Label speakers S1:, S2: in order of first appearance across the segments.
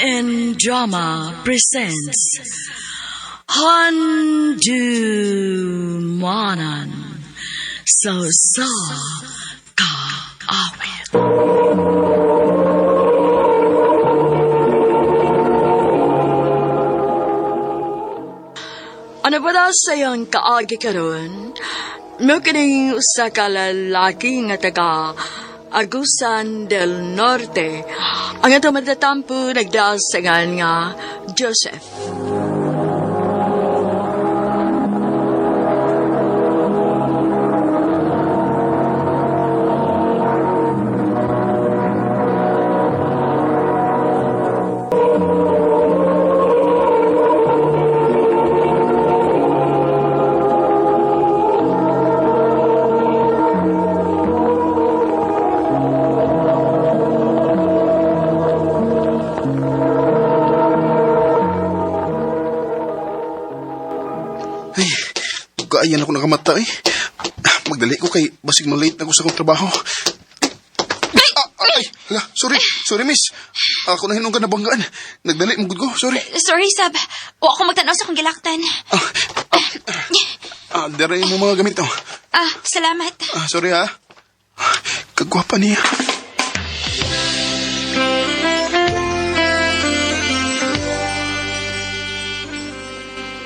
S1: MN Drama presents Handumanan sa Sa Kaawit. Ano ba daw sa iyong kaagi karon? Mo kining usa ka lalaki nga taga Agusan del Norte. Ang atong matatampo nagdasangan nga Joseph.
S2: Ay, kaayan ako nakamata eh. Magdali ko kay basig malate na ko sa akong trabaho. Ah, ay, hala, sorry, sorry miss. Ako na hinunggan na banggaan. Nagdali mo gud ko, sorry.
S3: Sorry, Sab. Wa ako magtanaw sa akong gilaktan.
S2: Ah, ah, ah, dere mo mga gamit oh.
S3: Ah, salamat.
S2: Ah, sorry ha. Kagwapa niya.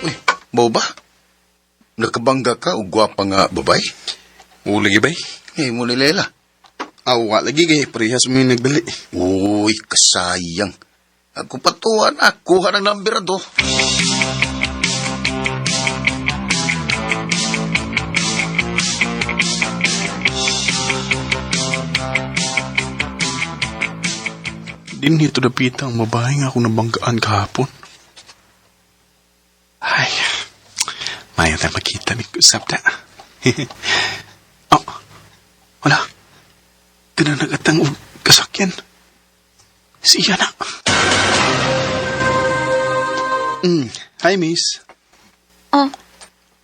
S4: Uy, mao ba? Nakabangga ka og gwapa nga babay?
S2: Oo, lagi bay.
S4: Eh, mo ni Lela.
S2: Ah, wa lagi kay parehas mo yung nagdali.
S4: Uy, kasayang. Ako patuwa na, kuha ng number do.
S2: Din hito dapita ang babae nga akong nabanggaan kahapon. Ay, maya tayo makita ni Kusap na. Oh, wala. Ganun nagatang og kasakyan. Siya na. Hi, miss.
S3: Oh,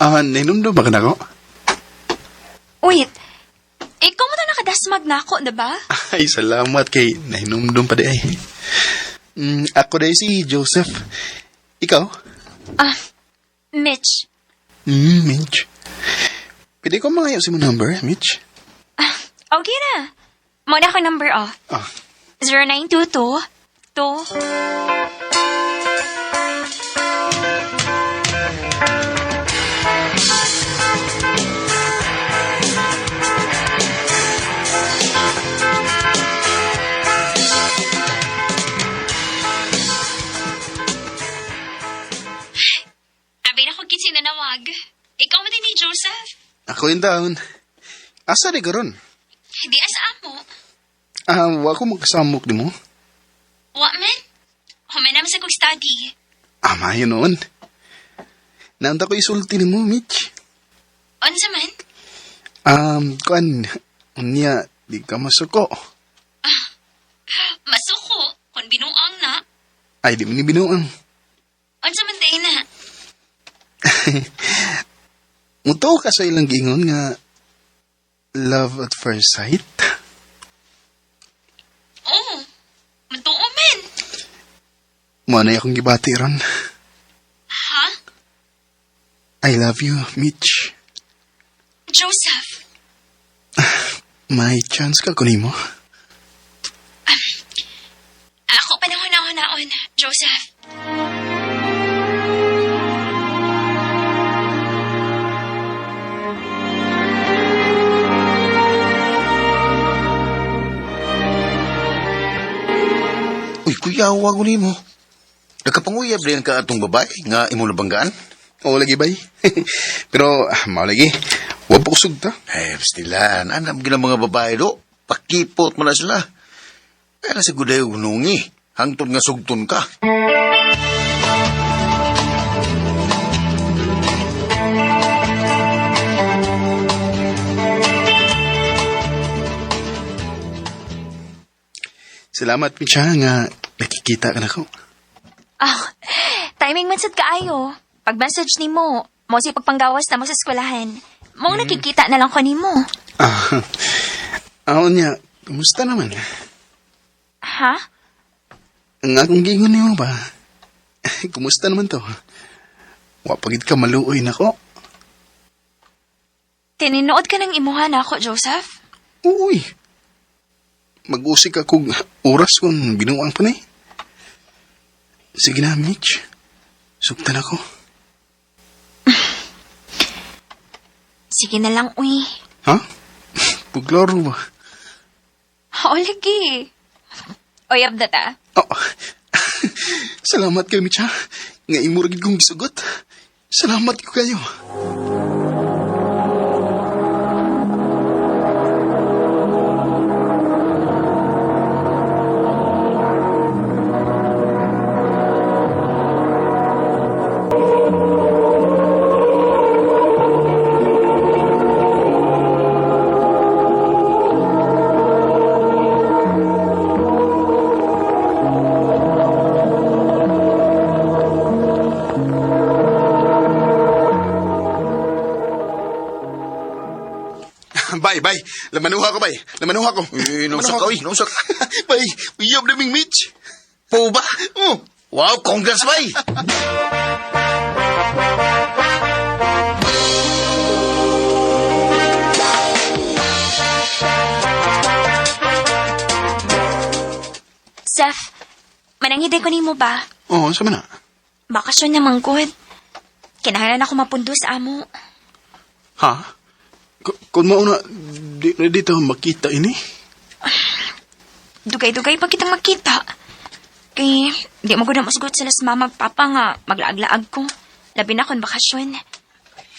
S2: Ah, nainumdum ba ka na ko?
S3: wait. Ikaw mo to nakadasmag na ako, diba?
S2: Ay, salamat kay nahinumdum pa di ay. Ako di si Joseph. Ikaw?
S3: Ah, Mitch.
S2: Mitch. Pwede ko mangayo sa imong number, Mitch?
S3: Ah, okay na. Mo na ako number, oh.
S2: Ah,
S3: 0922 2. Abi na ko kitsi nanawag. Ikaw mo din ni Joseph.
S2: Ako yung taon. Asa di karon?
S3: Di asa amo.
S2: Ah, wa ko magkasamok di mo.
S3: Wa man. Human naman sa kong study.
S2: Ah, maayo noon. Naanta ko isulti ni mo, Mitch.
S3: Unsa man?
S2: Kuan, unya, di ka masuko.
S3: Masuko kung binuang na.
S2: Ay, di mo ni binuang.
S3: Unsa man day na.
S2: Mutuo ka sa ilang giingon nga love at first sight.
S3: Oh, matuo man.
S2: Mo na akong gibati ron.
S3: Ha?
S2: I love you, Mitch.
S3: Joseph,
S2: May chance ka kunin mo.
S3: ako panahon na naon, Joseph.
S4: Uy, kuyawa ko nimo. Nakapanguyab rin ka atong babae nga imong nabanggaan?
S2: Oo, lagi bay. Pero, ah, mao lagi. Wa pa kusog ta.
S4: Eh, pastilan, anam gina mga babae do. Pakipot mo na sila. Kaya na sa guday unungi. Hangtod nga sugton ka.
S2: Salamat, Mitch, ha, nga nakikita ka na ko.
S3: Ah, timing man sad kaayo. Pag message nimo, mo si pagpanggawas na mo sa eskwelahan. Mo nakikita na lang ko nimo.
S2: Ah, ah, niya, kumusta naman?
S3: Ha?
S2: Ang akong giingon nimo ba? Kumusta naman to? Wa pagid ka maluoy nako.
S3: Tininood ka ng imuha na ako, Joseph?
S2: Uy. Mag-usik ako oras kung binuang pa ni. Sige na, Mitch. Sugtan ako.
S3: Sige na lang, uy.
S2: Ha? Puglaro ba?
S3: O, lagi. Uyab na ta.
S2: Oh. Salamat kayo, Mitch, ha? Nga imo ra gid kong gisugot. Salamat ko kayo. Bye, bye. Lamanuha ko, bay. Lamanuha ko.
S4: Eh, nausak ka, uy. Nausak.
S2: Bay, uyab na ming Mitch.
S4: Po ba?
S2: Oh.
S4: Wow, congrats, bay!
S3: Seth, mananghiday ko nimo ba?
S2: Oh, sama na.
S3: Bakasyon naman gud. Kinahanglan ako mapundo sa amo.
S2: Ha? Kung mauna, di na dito makita ini.
S3: Dugay-dugay pa kitang magkita. Kay, di mo gud na masugot sila sa mama at papa nga maglaag-laag ko. Labi na kung bakasyon.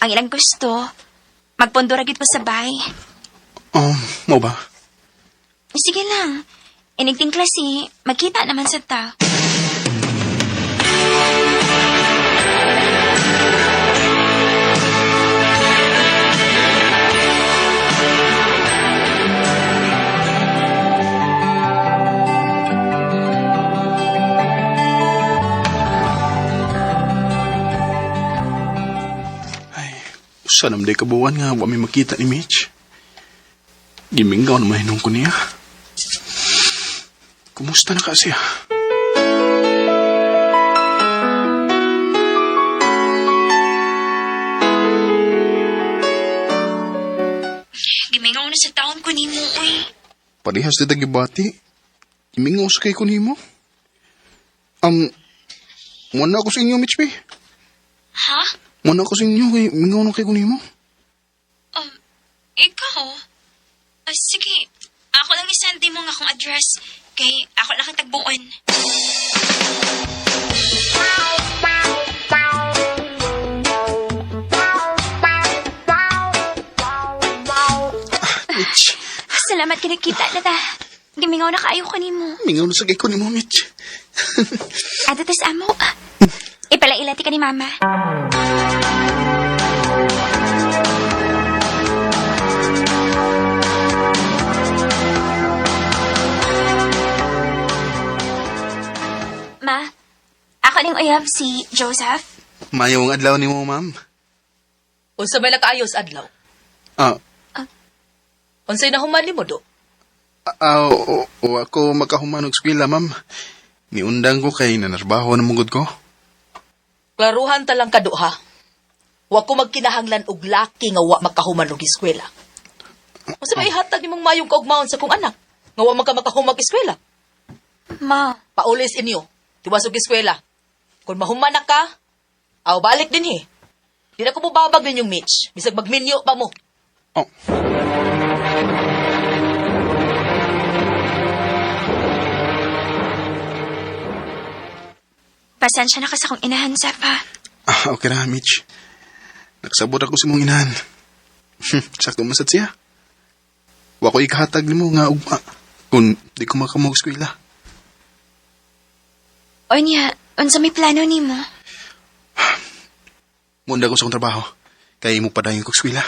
S3: Ang ilang gusto, magpundo ra gid ko sa bay.
S2: Oh, mo ba?
S3: Sige lang. Inigting klase, magkita naman sa ta.
S2: Ay, usa naman day kabuan nga wa may makita ni Mitch. Gimingaw na mahinong ko niya. Kumusta na ka siya?
S3: Gimingaw na sa taon ko nimo, uy.
S2: Parehas na tagibati. Gimingaw sa kay ko nimo. Muna ako sa inyo, Mitch, be.
S3: Ha?
S2: Muna ako sa inyo, kay mingaw na kay ko nimo.
S3: Ikaw? Ah, sige, ako lang isend mo nga akong address. Kay ako lang ang tagbuon.
S2: Mitch,
S3: Salamat kinikita na ta. Gimingaw na kaayo ko nimo.
S2: mingaw na sa kay ko nimo, Mitch.
S3: Ato tas amo. Ipalailati ka ni mama. Ma, ako ning uyab si Joseph.
S2: Mayong adlaw nimo, ma'am.
S5: Unsa may nakaayos adlaw?
S2: Ah,
S5: Unsay nahuman nimo do?
S2: O ako makahuman og eskwela, ma'am. Niundang ko kay nanarbaho na mugod ko.
S5: Klaruhan ta lang kado ha. Wa ko magkinahanglan og laki nga wa makahuman og eskwela. Unsa may ihatag nimong mayong kaugmaon sa kong anak nga wa man ka makahumag eskwela?
S3: Ma,
S5: Paulis inyo, tiwas og eskwela. Kung mahuman na ka, aw balik dinhi. Di na ko mobabag ninyong Mitch. Bisag magminyo pa mo.
S2: Oh.
S3: pasensya na ka sa akong inahan, Seth, ha?
S2: Ah, okay ra, Mitch. Nagsabot ako sa mong inahan. Sakto man sad siya. Wa ko ikahatag nimo nga ugma kung di ko makamog eskwela.
S3: O niya, unsa may plano nimo?
S2: Munda ko sa akong trabaho. Kay mo padayon kog eskwela.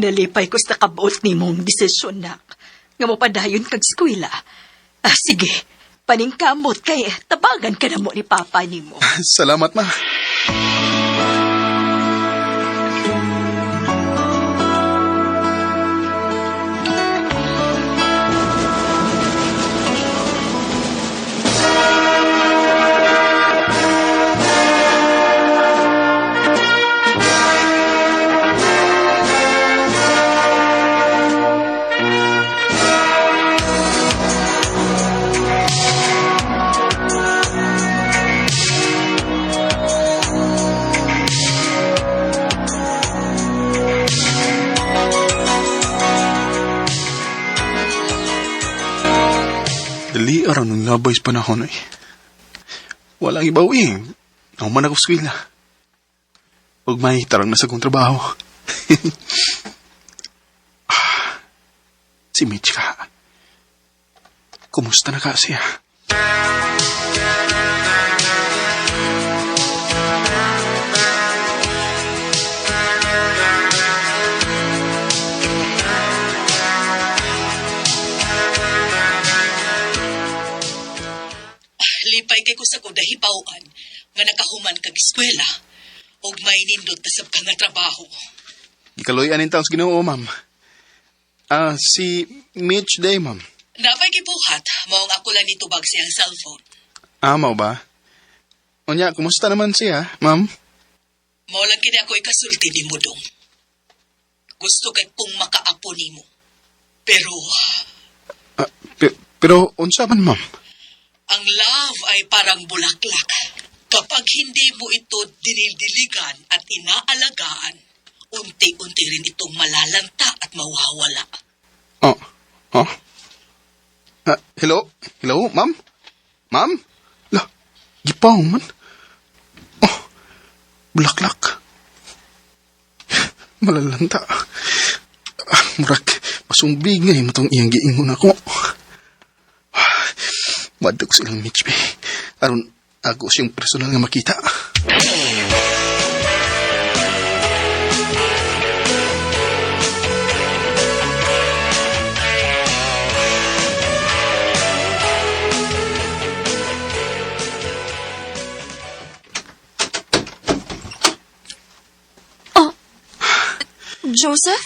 S1: Nalipay ko sa nakabuot nimong desisyon, nak. Nga mopadayon kag eskwela. Ah, sige, paningkamot kay tabangan ka na mo ni Papa nimo.
S2: Salamat, ma. Dali araw ng labay sa panahon eh. Walang ibaw eh. Nahuman ako sa eskwela. Huwag may tarang na sa kong trabaho. Ah, si Mitch ka. Kumusta na ka siya?
S5: Lipay kay ko sa kudahibawan nga nakahuman kag eskwela ug may nindot na sab ka nga trabaho.
S2: Gikaloy anin taon sa Ginoo, ma'am. Ah, si Mitch day, ma'am.
S5: Napay gibuhat mao ang ako lang nitubag siyang cellphone.
S2: Ah, mao ba? Unya, kumusta naman siya, ma'am?
S5: Mao lang kini ako ikasulti nimo dong. Gusto kay kung makaapo nimo. Pero
S2: Ah, pero unsa man, ma'am?
S5: ang love ay parang bulaklak. Kapag hindi mo ito dinildiligan at inaalagaan, unti-unti rin itong malalanta at mawawala.
S2: Oh, oh. Ah, hello? Hello, ma'am? Ma'am? La, gipaw man. Oh, bulaklak. Malalanta. Ah, murag, masumbig nga mo tong iyang giingon ako. Ah, Wadto ko silang Mitch, be. Aron, ako siyang personal nga makita.
S3: Joseph?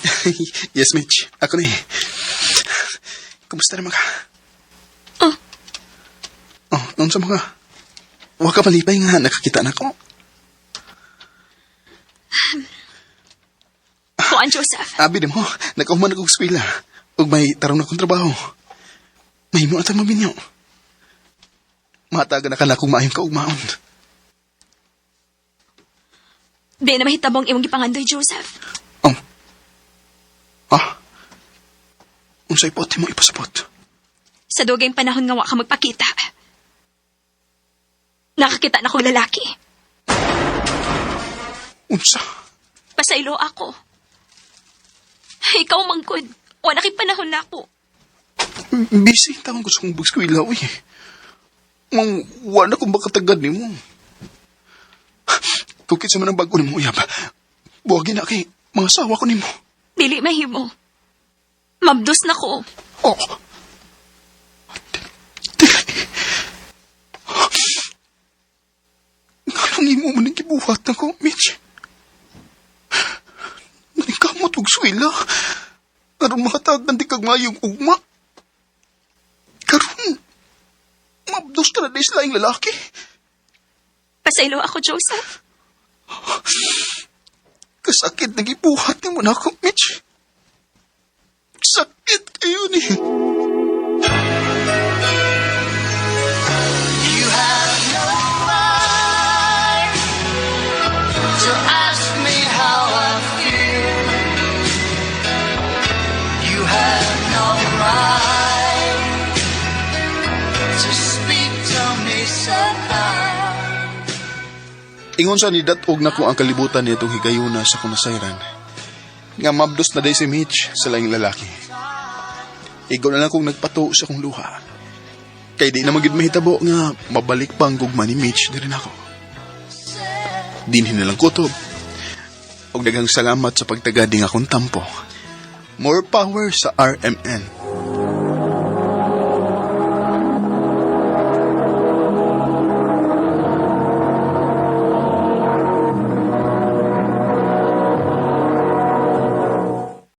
S2: Yes, Mitch. Ako na eh. Kumusta naman ka?
S3: Oh.
S2: Oh, noon sa mga... Huwag ka malipay nga, nakakita na ako.
S3: Kuan, Joseph.
S2: Abi di mo, nakahuman ako sa eskwela. Ug may tarong na akong trabaho. May mo atang mabinyo. Mataga na ka na kung maayong kaugmaon.
S3: Di na mahitabong imong gipangandoy, Joseph.
S2: Oh. Ah? Unsay pote mo ipasabot?
S3: Sa dugay panahon nga wa ka magpakita. Nakakita na kong lalaki.
S2: Unsa?
S3: Pasaylo ako. Ikaw manggod. Wala kay panahon na ako.
S2: Busy taon ko sa kong eskwela, uy. Mang, wala kong makatagad ni mo. Kung kinsa man ang bago ni mo, uyab. Buwagin na kay mga asawa ko nimo.
S3: Dili mahimo. Mabdos na ko.
S2: Oh. Dili. Nganong imo man ang gibuhat nako, Mitch? Naningkamot og swela. Aron makatagan di kag mayong ugma. Karon, mabdos ka na di sa laing lalaki.
S3: Pasaylo ako, Joseph.
S2: Kasakit na gibuhat nimo nako, Mitch. Sakit kayo ni.
S6: You have no right to ask me how I feel. You have no right to speak to me so kind.
S2: Ingon sa nidatog na ko ang kalibutan nitong higayuna sa kunasayran. Nga mabdos na day si Mitch sa laing lalaki. Igaw na lang kong nagpato sa kong luha. Kay di na magid mahitabo nga mabalik pa ang gugma ni Mitch diri nako. Dinhin na lang kutob. Og daghang salamat sa pagtagad ning akong tampo. More power sa RMN.